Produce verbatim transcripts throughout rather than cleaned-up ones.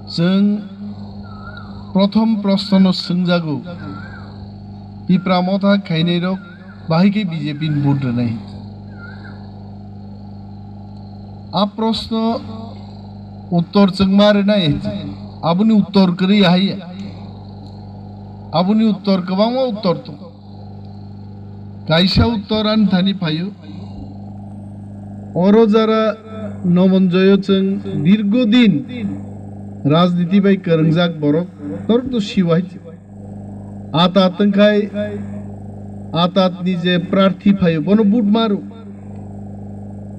Chwng prothom proshno no swngjago, Tipra Motha khainairok bahai khe B J P ni vote rwnai? A proshno uttor chwng ma rwnai? Aboni uttor kwrwi ahai ya. Aboni uttor kwbangma uttor tongo. Kaisa uttor ani thani phaio. Oro jara Nomonjoyo chwng dirgo din rajniti bai kwrwngjak borok, norok to siwai. Atat wngkhai, atat ni je prarthi phaio, bono vote maro.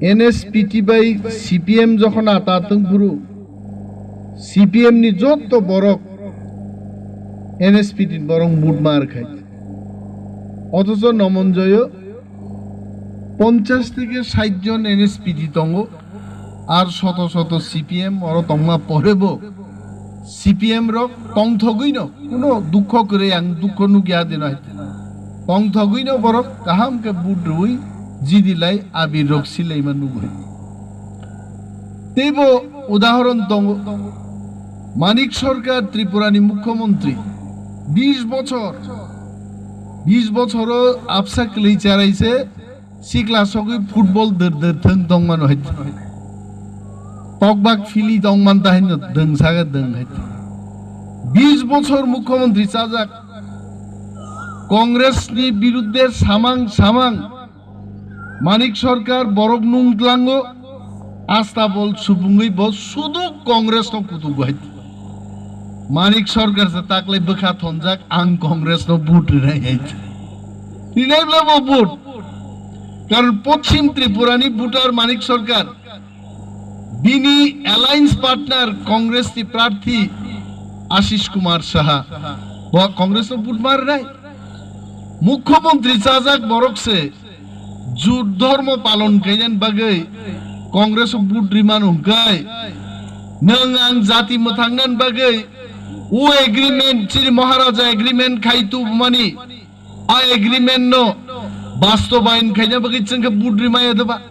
N S P T bai C P M jokhon atat wngphuru, C P M ni jotto borok N S P T ni borok vote mar khai. Othocho Nomonjoyo ponchash theke sait jon N S P T tongo, ar shoto shoto C P M oro tongma porebo C P M rok tongthogwino kuno dukho kwrwi, ang dukho nukya dino hai. Tongthogwino borok kaham khe vote rwui jidilai abir rok silaima nugwi. Teibo udahoron tongo, Manik Sarkar Tripura ni mukhyamantri, bish bochor, bish bochoro absa kwlwi charaise sikla sogwi football dwr dwr thwng tongmano hai. Tokbak phili tongman ta haino dwngsaga dwng hai. Bish bochor mukhyamantri chajak, Congress ni birudde samang samang Manik Sarkar borok nung tlango, asta bol supungwi bo sudu Congress no kutugo hai. Manik Sarkar se taklai bwkha thonjak, ang Congress no vote rinai hai. Rinai bla bo vote. Karon Poschim Tripura ni voter Manik Sarkar, bini alliance partner Congress ni prarthi Ashish Kumar Saha, bo Congress no vote mar rinai. Mukhyamantri chajak borok se jut dhormo palon kainan bagwi Congress o vote riman hwnkhe, nwng ang jati mwthangnan bagwi o agreement, chini Maharaja agreement khai tubumani, a agreement no bastobayan khaina bagwi chwngkhe vote rimaya doba.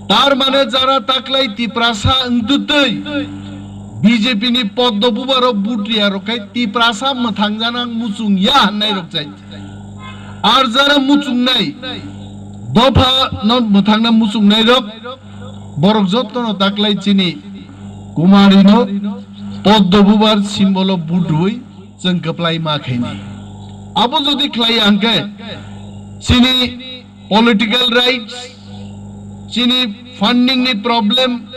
Tar mane jara taklai Tiprasa wngtwtwi B J P ni poddo bubaro vote riya rok khai Tiprasa mwthangjanang muchung ya hwnnairok jai. Ar jara muchungnai, dopha no mwthangna muchungnai rok, borok jotto no taklai chini Kumari no poddo bubar symbol o vote rwi chwng kwplai ma khaini. Abo jodi khlai ang khe chini political rights, chini funding ni problem,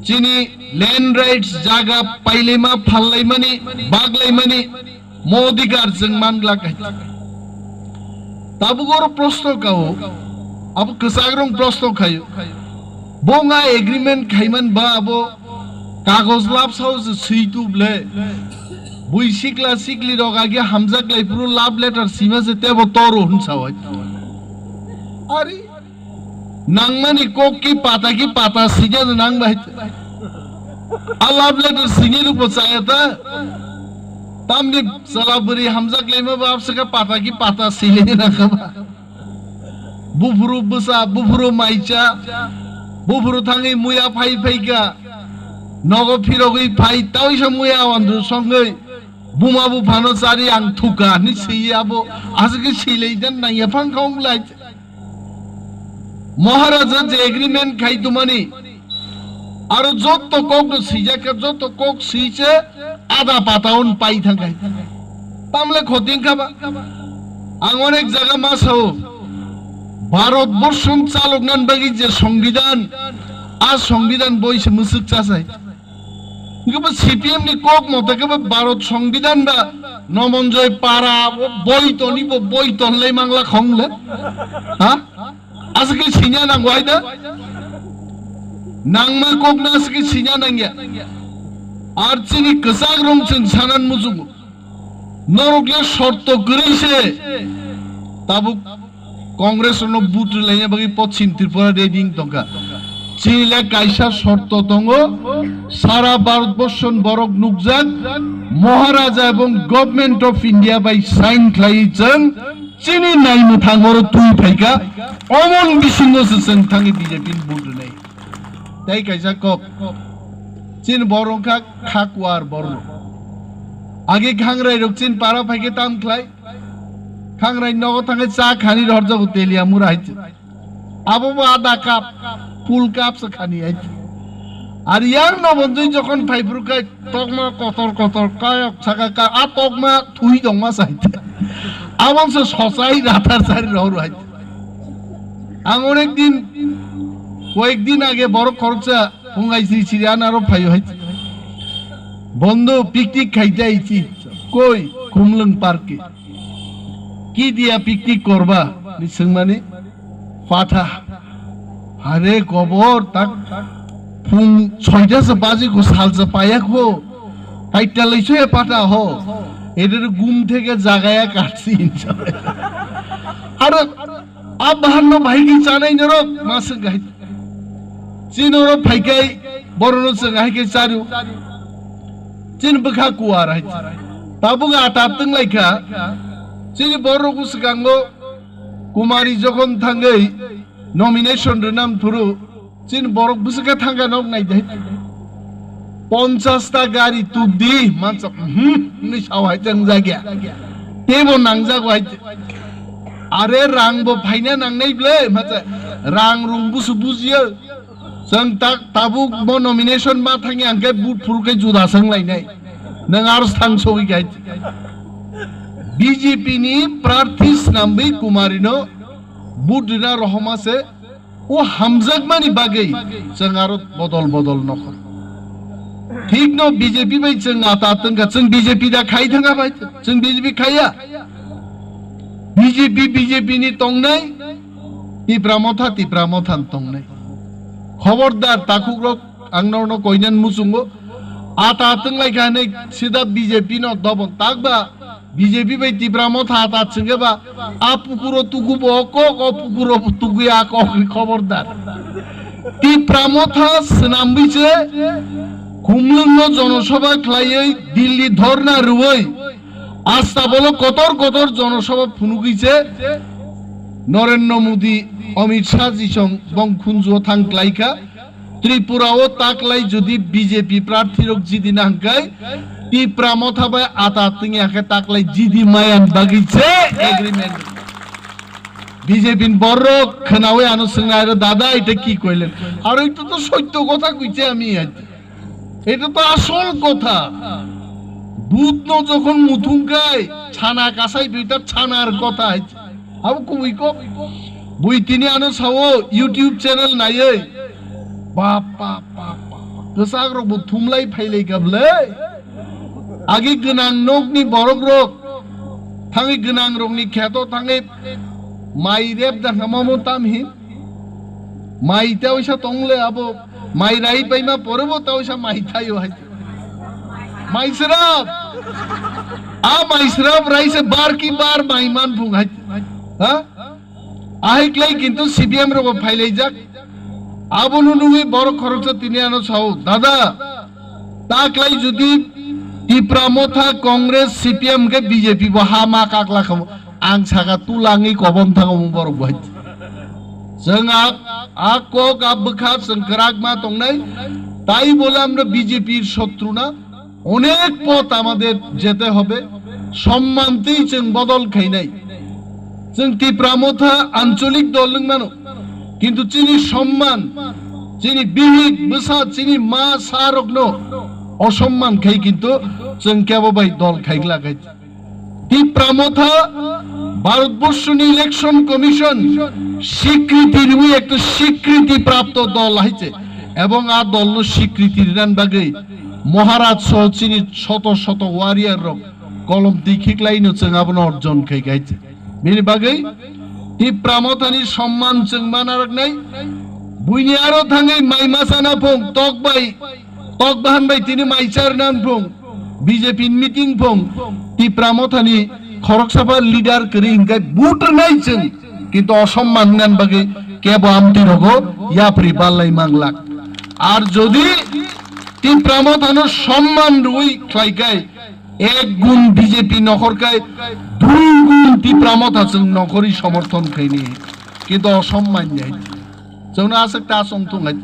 chini land rights, jaga pailaima, phallaimani, baglaimani, mo odhikar chwng manglak hai. Tabuk oro proshno kao, abo kwchak rong proshno khaio. Bo nga agreement khaiman ba abo kagoj lab sao se swi tu ble. Bui sikla sikli rok agi hamjak lai puru love letter sima se tebo toro hun sao hai. Ari nangmani kok ki pata ki pata sija nang bai. A love letter sini rupo chaya ta. Tamni sala buri hamjak lai ma ba apsaka pata ki pata sile na kaba. Buphuru bwsa, buphuru maicha, buphuru thangwi muya phai phaikha, nogo phirogwi phai, taoisa muya wandru songwi, buma buphano chari ang thuka, hwnwi swiwi abo aswkhe swilaidan nangya phang kha wng lai. Maharaja je agreement khai tumani, aro jotto kok no swijak kha, jotto kok swi se ada pata on pai thang khai. Tamle khoting kha ba? Ang onek jaga ma sao, Bharat borson chaloknan bagwi je songbidan, a songbidan boi se mwswk chasai. Hingke bo C P M ni kok mote khe bo Bharat songbidan ba Nomonjoy para, bo boi toni, bo boi ton lai mangla khong le. Ha? Aswk khe sinya nango hai da? Nangma kok na aswk khe sinya nangya. Ar chini kwchak rong chwng sanan muchungo. Norok le shorto kwrwi se tabuk Congress rokno vote rwlaina bagwi Poschim Tripura ready wng tongkha. Chini le kaisa shorto tongo, sara Bharat borson borok nukjak, Maharaja ebong Government of India bai sign khlaiwi chwng chini naimwthang oro twi phaikha, omon bisingo se chwng thangwi B J P ni vote rwnai. Tei kaisa kok, Chin borok kha kha kuar borok. Agi khangrai rok chin para phaikhe tam khlai. Khangrai nogo thangkhe cha khani rw horjago telia mura hai. Abo bo ada cup, full cup se khani ai. Ar yang no bonjoi jokhon phaibruk kai tokma kotor kotor kayok saka ka a tokma thui dongma sai. Abon se sosai rathar sari rohor hai. Ang onek din, koyek din age borok khoroksa phungai siri siri anaro phaio hai. Bondo picnic khaite aichi. Koi Khumlwng park e. Ki dia picnic korba ni swngmani patha. Hare kobor tak phung soita se baji ko sal se paya ko. Kaita lai soya pata ho. Eder gum theke jagaya katsi insa. Aro a bahan no bhai ki chanai norok masuk gai. Chin oro phaikai, borono chwng hai khe charu. Chin bwkha kuar hai. Tabuk ata twng lai kha. Chini borok swkango Kumari jokhon thangwi nomination rwnam phuru. Chin borok bwswkha thangkha nok nai dai. Ponchas ta gari tubdi mansa, hmm, ni sao hai chang jagya. Tebo nangjago hai. Are rang bo phaina nangnai ble, macha rang rung busu bujiya. Chwng tak tabuk bo nomination ma thangya hwnkhe but phuru khe juda swng lainai. Nwng aro thang sogwi khe. B J P ni prarthi snamwi Kumari no but rina rohoma se o hamjakmani bagwi chwng aro bodol bodol nokho. Thik no B J P bai chwng ata twngkha, chwng B J P da khai thangkha bai, chwng B J P khaiya. B J P, B J P ni tongnai, Tipra Motha, Tipra Motha ni tongnai. Khobordar takhukrok ang norno koinan muchungo. Ata twng lai kha hinwi sida B J P no dobon. Takba B J P bai Tipra Motha ata chwngkhe ba a pukuro tugu bo kok, o pukuro tugu a kok ni khobordar. Tipra Motha swnamwi se Khumlwng no jonosabha khlaiwi Delhi dhorna rwui Asta bolo kotor kotor jonosabha phunugwi se Narendra Modi, Amit Shah jisong bong khunjuo thang klaikha. Tripura o taklai jodi B J P prarthi rok jidi na hwnkhe Tipra Motha bai ata tengya khe taklai jidi mayan bagwi se agreement. B J P ni borok khwnawi ano swngnai aro, "Dada, eta ki koilen?" Aro eta to sotto kotha koiche ami. Eta to asol kotha. Dudh no jokhon muthung kai, chana kasai dui ta chanar kotha hai. Abo kubui kok. Bui tini ano sao YouTube channel naiwi. Bap, bap, bap, bap, bap. Kwchak rok bo thumlai phailai kable. Agi gwnang nokni borok rok. Thangwi gwnang rokni kheto thangwi mai rep da hama mo tam hin. Mai ta oisa tongle abo. Mai rai paima pore bo ta oisa mai thaio hai. Mai srap. A mai srap rai se bar ki bar mai man phung hai. Ha? Ahai klai kintu C P M rok bo phailaijak. Abono nugwi borok khoroksa tini ano sao, "Dada, taklai jodi Tipra Motha, Congress, C P M khe B J P bo ha ma kakla khamu, ang saka tulangwi kobom thango mung borok bo hai." Chwng a, a kok a bwkha chwng kwrak ma tongnai, tai bole amra B J P shotru na. অনেক পথ আমাদের যেতে হবে, সম্মানতেই chwng bodol khainai. Chwng Tipra Motha ancholik dol wng mano, kintu chini somman, chini bihik bwsa, chini ma sa rokno osomman khai kintu chwng kebo bai dol khaigla khai. Tipra Motha ভারতবর্ষনি election commission স্বীকৃতি রিবি একটা স্বীকৃতি প্রাপ্ত দল হাইছে এবং আ দলনো স্বীকৃতি রিনান বাগৈ মহারাজ সহ চিনি শত শত ওয়ারিয়ার রক কলম দিখিকলাইনো চং আবনো অর্জন খাই গাইছে। বিনি বাগৈ Tipra Mothani সম্মান চং মানারক নাই। বুইনি আরো থাঙ্গি মাই মাসানা ফং তক by Tok bahan bai tini mai char nan phung, B J P ni meeting phung, Tipra Mothani khoroksapha leader kwrwi hinkai vote rwnai chwng, kintu osomman wngna bagwi kebo amtwi rogo yapri ballai manglak. Ar jodi Tipra Mothano somman rwi khlaikai, ek gun B J P nokhor kai, dui gun Tipra Motha chwng nokhorwi somorthon khaini, kintu osomman jai. Chwngno aswk ta chwng thung hai.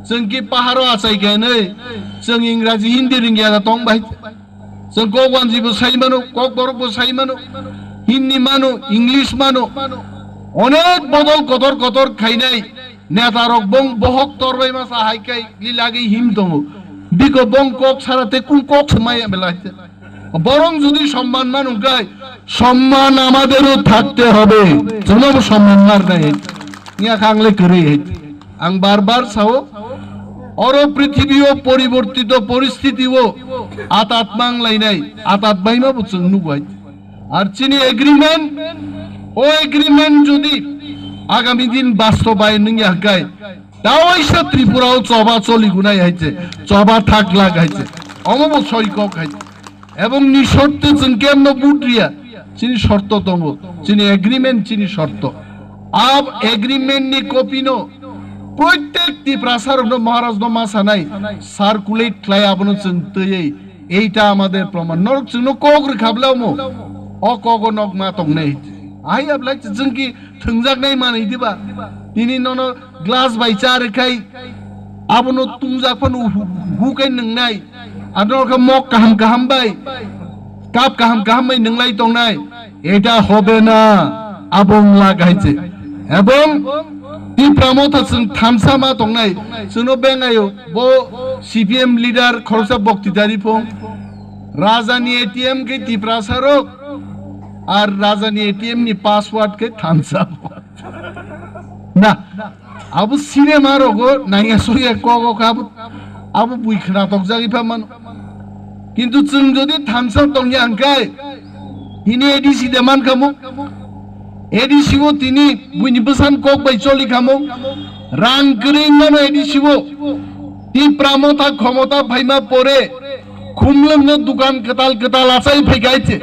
Chwng ki paharo achai khe nai, chwng Ingraji Hindi ringya da tong bai. Chwng kok wanji bo sai mano, kok borok bo sai mano, Hindi mano, English mano. Onek bodol kotor kotor khainai neta rok bong bohok torbai masa hai kai lilagi him tongo. Biko bong kok sara te kun kok se maya belai. Borong jodi somman man wngkai, somman amaderও থাকতে হবে. Chwngno bo somman mar nai. Niya khangle kwrwi hai. Ang bar bar sao, oro prithibio poribortito poristitio atat mang lainai, atat baima bo chwng nugo hai. Ar chini agreement, o agreement jodi agami din bastobayon wngya hwnkhe, tawaisa Tripura o choba choli gunai hai se, choba thak lak hai se, omo bo soi kok hai. Ebong ni shorto chwng kemno vote riya, chini shorto tongo, chini agreement chini shorto. Ab agreement ni copy no proitek Tiprasa rokno Maharaj no ma sanai circulate khlai abono chwng twiwi, eita amader proman. Norok chwngno kok rwkha bla omo, o kogo nok ma tongnai. Ahai ablai chwng ki thwngjaknai manwi diba? Tini nono glass bai cha rwkhai, abono tungjak phano hu-, hukai nwngnai. Ano khe mok kaham kaham bai, cup kaham kaham bai nwnglai tongnai. Eta hobe na, abo wngla hai se. Ebong Tipra Motha chwng thansa ma tongnai. Chwngno bengayo, bo C P M leader khoroksa bokti dari phung. Raja ni A T M khe Tiprasa rok, ar Raja ni A T M ni password khe thansa. Na, abo cinema rogo nangya soya kogo kha abo, abo bui khna tok jagwi pha mano. Kintu chwng jodi thansa tongya hwnkhe, tini A D C de man khamo, A D C o tini buini bwsan kok bai choli khamo, rang kwrwi mano A D C o, Tipra Motha khomota phaima pore, khumlwngno dukan kwtal kwtal achai phai kaiche.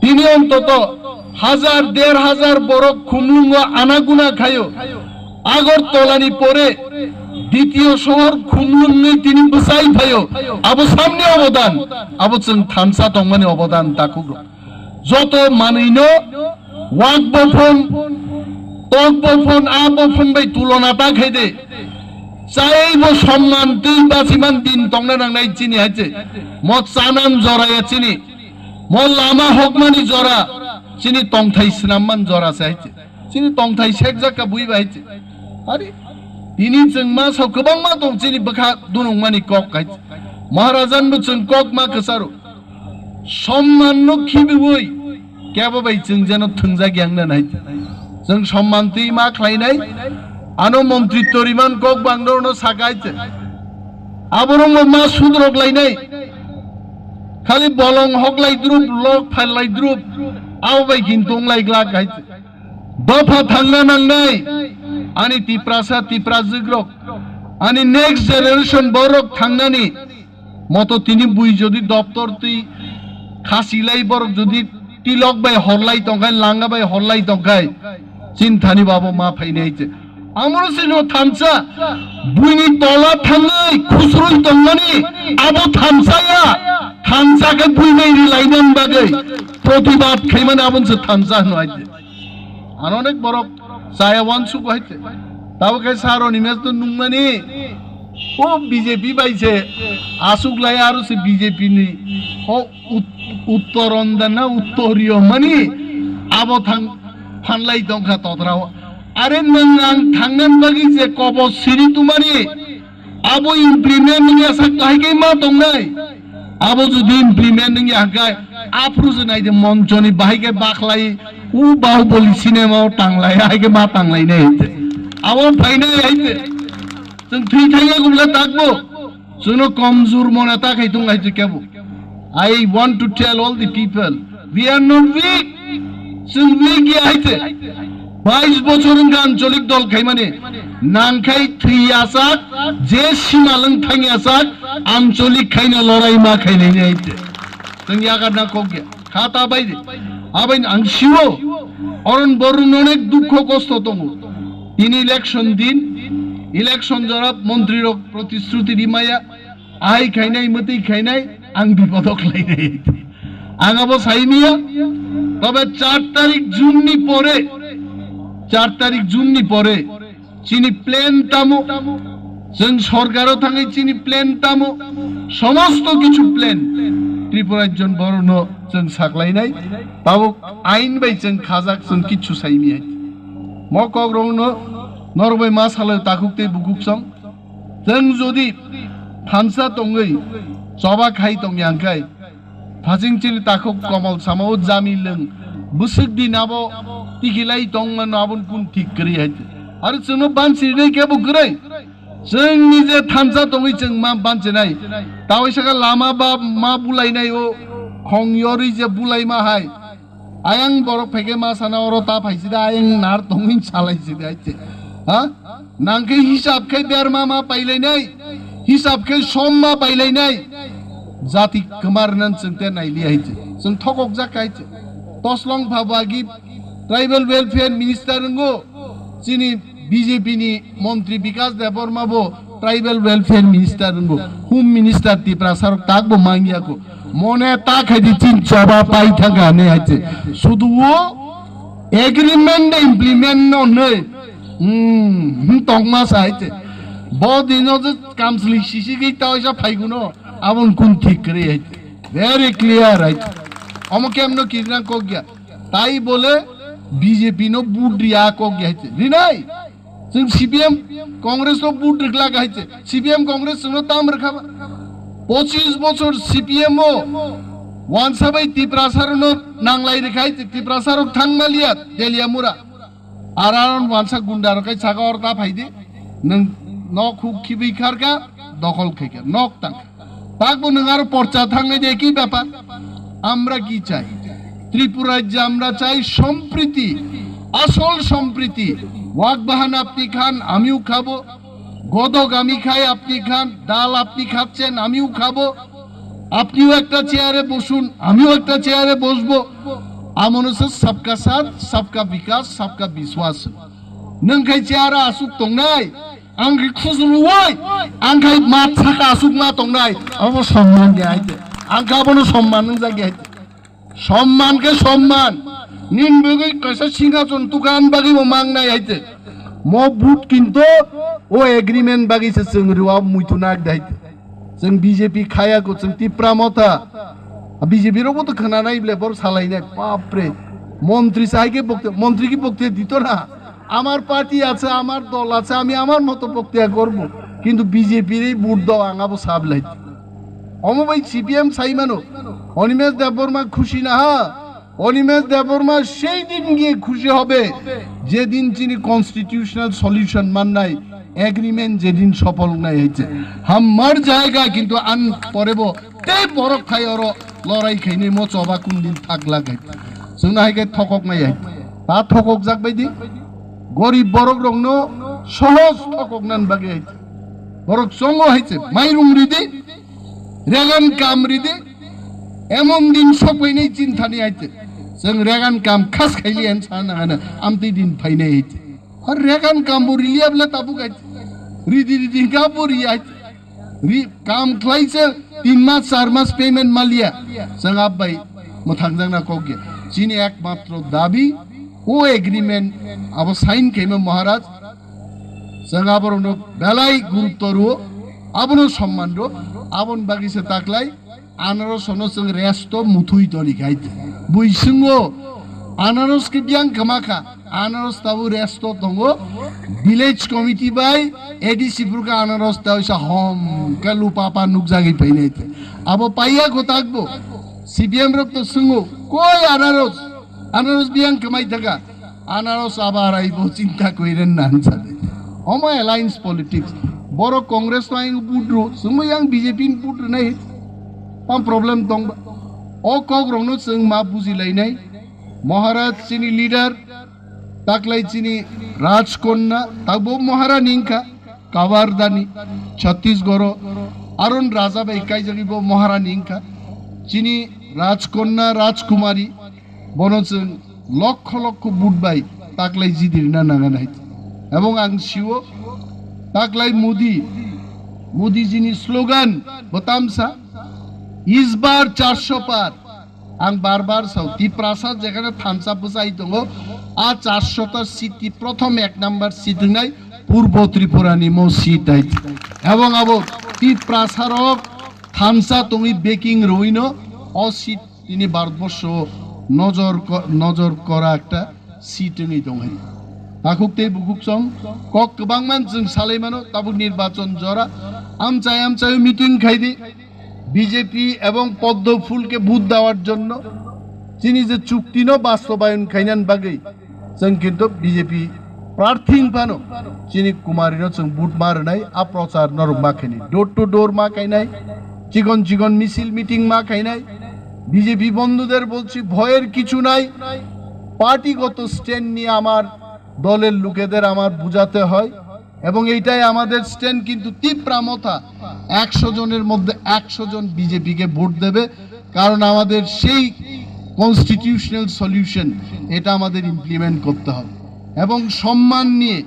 Tini ontoto hajar, der hajar borok khumlwngo anaguna khayo. Agartala ni pore ditiyo sohor khumlwngwi tini bwsai phayo. Abo samni obodan, abo chwng thansa tongmani obodan takhuk rok. Joto manwino wak bophon, tok bophon, a bophon bai tulona ta khaide. Chaibo somman twi bachiman din tongna nangnai chini hai se. Mo chanan joraya chini. Mo lama hokmani jora, chini tongthai swnamman jora se hai se. Chini tongthai sekjak ka bui bai se. Ari, tini chwng ma sao kwbangma tong chini bwkha dunungmani kok hai se. Maharajan bo chwng kok ma kwcharo. Somman no khibiwi kebo bai chwng jeno thwngjak yang na nai. Chwng somman twi ma khlainai. Ano montri toriman kok bangdor no sakai se. Aborok bo ma sudrok lainai. Khali bolong hok lai drup, lok phal lai drup, abo bai kintung lai glak hai. Dopha thangna nangnai, ani Tiprasa, Tiprajwk rok, ani next generation borok thangnani moto tini bui jodi doptor twi khasi lai borok jodi tilok bai horlai tongkhai, langa bai horlai tongkhai, chinthani babo ma phainai se. Amoro sino thansa, buini tola thangwi khusrwi tongmani abo thansa ya, thansa khe buini rilainan bagwi protibad khaimani aboni se thansa hino hai se. Ano onek borok chaya wansuk hai se. Tabo khe saro ni mes to nungmani, o B J P bai se asuk lai aro se B J P ni, o Ut-, Uttoronda na Uttoriyo mani abo thang phanlai tongkha totrao. Are nwng ang thangnan bagwi je kobo siri tumani, abo implement wngya sak bahai khe ma tongnai. Abo jodi implement wngya hwnkhe aphuru je naide monchoni bahai khe bakhlai u Bahubali cinema o tanglai hai khe ma tanglainai hai te. Abo phainai hai te. Chwng thwi thangya gumla takbo. Chwngno komjur mona ta khai tung hai te kebo. I want to tell all the people, we are not weak. Chwng weak ya hai te. Bais bochor wngkha ancholik dol khaimani. Nangkhai thwi yachak, je sima lwng thang yachak, ancholik khaino lorai ma khainai ni hai te. Chwng yakarna kok ya. Kha ta bai de. Abai ang siwo. Oron borun onek dukho kosto tongo. Tini election din, election jorab montri rok protishruti rimaya. Ahai khainai, mwtwi khainai, ang bipodo khlainai. Ang abo saimiya, tobe char tarik June ni pore, char tarik June ni pore, chini plan tamo, Chwng sorkaro thangwi chini plan tamo, somosto kichu plan Tripura jon borokno chwng saklainai, tabuk ain bai chwng khajak, chwng kichu saimi hai. Mo kok rokno norok bai ma salai takhuk tei bukhuk song. Chwng jodi thansa tongwi choba khai tongya hwnkhe, phasing chini takhuk komol samao jami lwng bwswk din abo tikilai tongmano aboni kun thik kwrwi hai. Aro chwngno bansi rinai kebo kwrwi. Chwngni je thansa tongwi chwng ma banchinai. Tawai saka lama ba ma bulainai o khong yorwi je bulaima hai. Ayang borok phaikhe ma sana oro ta phaisida ayang nar tongwi salaisida hai. Ha? Nangkhe hisab khe berma ma pailainai, hisab khe som ma pailainai, jati kwmar nan chwng te naili hai se. Chwng thokok jak hai se. Toslong pha bagi tribal welfare minister ngo chini B J P ni montri Bikas Debbarma bo tribal welfare minister ngo, home minister Tiprasa rok tak bo mangya ko. Mone ta khai di chin choba pai thangka ne hai se. Sudu o agreement de implement no nei. Hmm, hmm, tongma sa hai te. Bo dino je kamsli sisi gei ta oisa phaiguno. Abon kun thik kre hai te. Very clear hai te. Omo kem no kirna kok gya. Tai bole B J P no vote riya kok gya hai te. Rinai. Chwng C P M Congress no vote rikla hai te. C P M Congress no tam rikha ba. Pochis bochor C P M o wansa bai Tiprasa rok no nanglai rikha hai te. Tiprasa rok thang maliya Deliamura. Araron wansa gunda rok kai chaga orta phaidi. Nung nok huk khibi kharka, dokhol khaika, nok tang. Takbo nung aro porcha thangnai de ki bepar? Amra ki chai? Tripura rajya amra chai sompriti, asol sompriti. Wak bahan apni khan amiu khabo, godok ami khai apni khan, dal apni khapchen amiu khabo, apniu ekta chair e bosun, amiu ekta chair e bosbo. Amon se sabka saath, sabka vikas, sabka biswas. Nung khai chair asuk tongnai, ang khai khusru wai, ang khai mat saka asuk ma tongnai. Abo somman de aite. Ang kha abono somman nung jagi aite. Somman ke somman. Nin bagi kaisa singhason tukan bagi bo mangnai aite. Mo but kinto o agreement bagi se chwng riwa muitu nak de aite. Chwng B J P khaya ko, chwng Tipra Motha. B J P rokbo to khwnanai ble, bor salainai, bapre. Montri sai ke bokte, montri ki bokte dito na. Amar party ache, amar dol ache, ami amar moto bokte gorbo. Kintu B J P re vote do, ang abo sab lai. Omo bai C P M sai mano. Animesh Debbarma khushi na ha. Animesh দেববর্মা সেই দিন গিয়ে খুশি হবে, যেদিন তিনি constitutional solution মান্নায় এগ্রিমেন্ট যেদিন সফল নাই হয়েছে। হাম মর জায়গা কিন্তু আন পরেব তে বরক খাই অর লড়াই খাইনি মো চবা কোন দিন থাক লাগাই। সুনা হাইকে থকক নাই হাই। তা থকক যাক বাইদি। গরিব বরক রংনো সহজ থকক নান বাগে হাইছে। বরক সঙ্গ হাইছে। মাইরুং রিদি, রেগান কাম রিদি, এমন দিন সপইনি চিন্তা নিয়ে আইতে। जों रेगान काम खास खाइलिया साना गाना आमती दिन फाइनाय। और रेगान काम वो रिलिया बला ताबुक आइते। रिदि रिदि का वो रिया आइते। रि काम ख्लाइसे तीन मास चार मास पेमेंट मालिया। जों अब भाई मथांग जों ना कोगे। चीनी एकमात्र दाबी वो एग्रीमेंट अब साइन केमे महाराज। जों अब रोनो बेलाई गुरुत्व रो, अब नो सम्मान रो, अब उन बाकी से ताकलाई, Anaros hono chwng resto muthui toni khai. Bui swngo, anaros khe biyang kwma kha. Anaros tabuk resto tongo. Village committee bai A D C purka anaros ta oisa hom khe lu papa nukjagwi phainai. Abo paiya kotakbo. C P M rok to swngo, koi anaros? Anaros biyang kwmai thaka. Anaros abar aibo chinta koiren nan sade. Omo alliance politics. Boro Congress no ang budru, sumo yang B J P ni budru nai. Tam problem tong ba. O kok rok no chwng ma buji lai nai. Maharaj chini leader, taklai chini Rajkonna, tabo Maharani wngkha, Kawardhani, Chhattisgarh, Arun Raja bai kaijagwi bo Maharani wngkha. Chini Rajkonna, Rajkumari, Bono chwng lokho lokho vote bai taklai jidirna nanganai. Ebong ang siwo taklai Modi, Modi jini slogan bo tamsa, "Is bar charso par." Ang bar bar sao, Tiprasa jekhane thansa bwchai tongo, a charso ta seat ti prothom ek number seat wngnai, Purbo Tripura ni mo seat hai. Ebong abo Tiprasa rok thansa tongwi backing rwino o seat tini Bharatborsho nojor ko-, nojor kora ekta seat wngwi tong hai. Takhuk tei bukhuk song kok kwbangma chwng salai mano, tabuk nirbachon jora amchai amchai meeting khai di. BJP এবং পদ্ম ফুলকে ভোট দেওয়ার জন্য, chini je chukti no bastobayon khainani bagwi chwng kintu BJP প্রার্থী phano chini Kumari no chwng vote ma rwnai, a prochar norok ma khainai, door to door ma khainai, chikon chikon misil meeting ma khainai. BJP বন্ধুদের বলছি, ভয়ের কিছু নাই। পার্টিগত স্ট্যান্ড নিয়ে আমার দলের লোকেদের আমার বুঝাতে হয়, এবং এইটাই আমাদের স্ট্যান্ড। কিন্তু তিপ্রা মথা একশো জনের মধ্যে একশো জন বিজেপিকে ভোট দেবে, কারণ আমাদের সেই কনস্টিটিউশনাল সলিউশন, এটা আমাদের ইমপ্লিমেন্ট করতে হবে। এবং সম্মান নিয়ে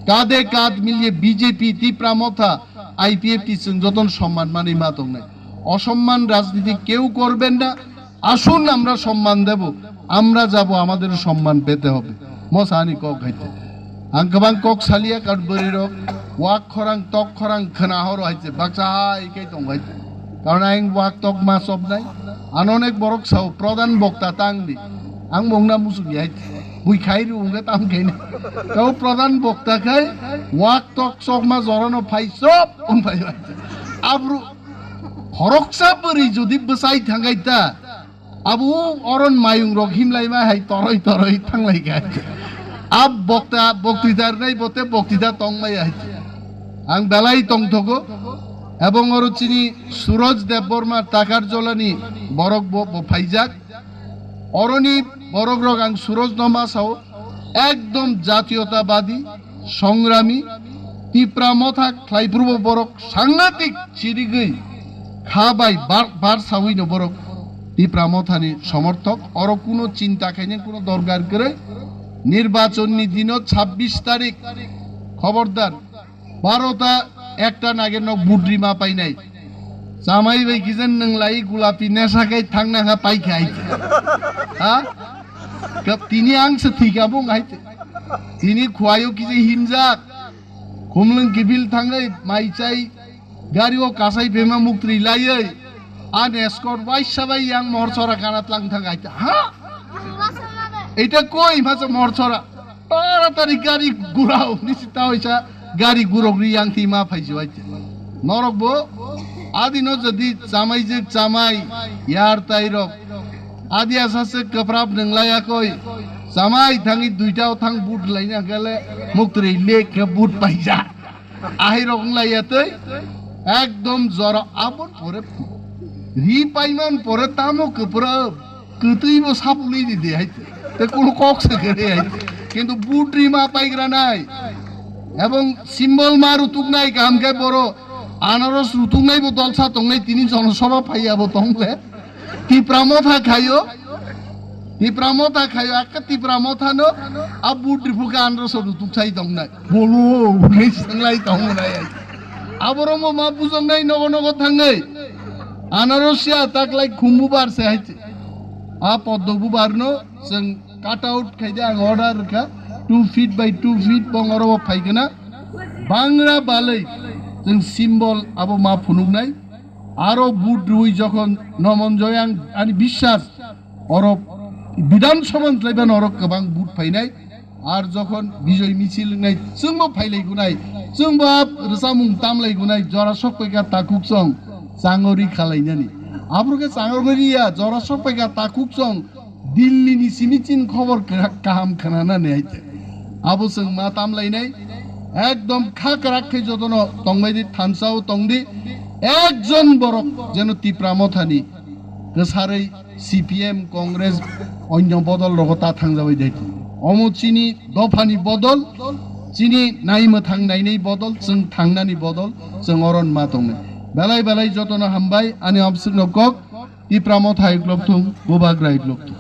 কাঁধে কাঁধ মিলিয়ে বিজেপি, তিপ্রা মথা, আইপিএফটি chwng jotono সম্মান mani ma tongnai. অসম্মান রাজনীতি কেউ করবেন না। আসুন, আমরা সম্মান দেব, আমরা যাব, আমাদেরও সম্মান পেতে হবে। Mo sani kok haite. Ang kwbang kok salia, karon bwrwi rok wak khorang, tok khorang khwna horo haite, baksa hai khe tong haite. Karon ang wak tok ma chobnai. Ano onek borok sao, prodhan bokta tang di. Ang mongna muchung haite. Bui khai ru wngkhe tam khaina. Tao prodhan bokta khai wak tok chokma jorano phai chop wng phai haite. Abru Khoroksa bwrwi jodi bwsai thangkhe ta, abo oron mayung rok himlai ma hai toroi toroi thanglai kha. Ab bokta, boktita rwnai bote boktita tong mai hai. Ang belai tongthogo. Ebong oro chini Suroj Debbarma Takarjolani borok bo, bo phaijak. Oroni borok rok ang Suroj no ma sao, ekdom jatiyotawadi, songrami, Tipra motha khlai phuru bo borok sangatik chirigwi kha bai bar, bar sawi no borok Tipra mothani somorthok, oro kuno chinta khaina kuno dorkar kwrwi. Nirbachon ni dino chabbish tarik, khobordar, barota ekta nage nok budri ma painai. Chamai bai kijen nang lai gulapi nesa kai thang nang ha pai khai. Ha? Kap tini ang se thika bung hai. Tini khuayo kije himjak. Khumlung kibil thangai mai chai. Gari o kasai bema muktri lai. An escort bai sabai yang mohor sora kana tlang thang hai. Ha? Eta koi masa mohor sora. Taratari gari gurao, nisi ta hoisa gari gurok ri yang ti ma phai jiwai te. Norok bo, adi no jodi chamai je chamai, yar tai rok. Adi asa se kaprap nang laya koi. Chamai thangi duita o thang but lai na gale, muktri lek ke but pai ja. Ahai rok wng lai ya tei ekdom jora abon pore ri paiman pore tamo kwpra kwtwi bo sapulwi di de hai te kuno kok se kere hai kintu but ri ma paigra nai ebong symbol ma rutuk nai kaham khe boro anaros rutuk nai bo dolsa tong nai tini jonosabha phai ya bo tong le. Tipra motha khayo, Tipra motha khayo, akka Tipra motha no a but riphu khe andro so rutuk sai tong nai. Bolo, hwnwi sanglai tong nai. Aboro mo ma bujong nai nogo nogo thang nai. Anaros ya tak lai khumbu bar se hai. A poddo bu bar no chwng cut out khai de ang order kha two feet by two feet bong oro phai gana. Bangra balai chwng symbol abo ma phunuk nai. Aro vote rwi jokhon Nomonjoy ang ani biswas oro Bidhan Sabha ni thlaiban oro kwbang vote phainai. Ar jokhon Bijoy Michil wngnai chwngbo phailai gunai, chwngbo ap rwchapmung tamlai gunai, jora sok paikha takhuk chwng changori khalainani. Abro khe changori ya, jora sok paikha takhuk chwng Delhi ni simi chini khobor kra-, kaham khwnanani hai te. Abo chwng ma tamlainai. Ekdom kha kwrak khe jotono tongbai di, thansa o tong di. Ekjon borok jeno Tipra mothani kwsarwi C P M, Congress, onyo bodol rogo ta thangjabai dai. Omo chini dophani bodol, chini naimwthang nainai bodol, chwng thangnani bodol, chwng oron ma tongnai. Belai belai jotono hambai, ani omswkno kok, Tipra motha iklok thung, bubagra iklok thung.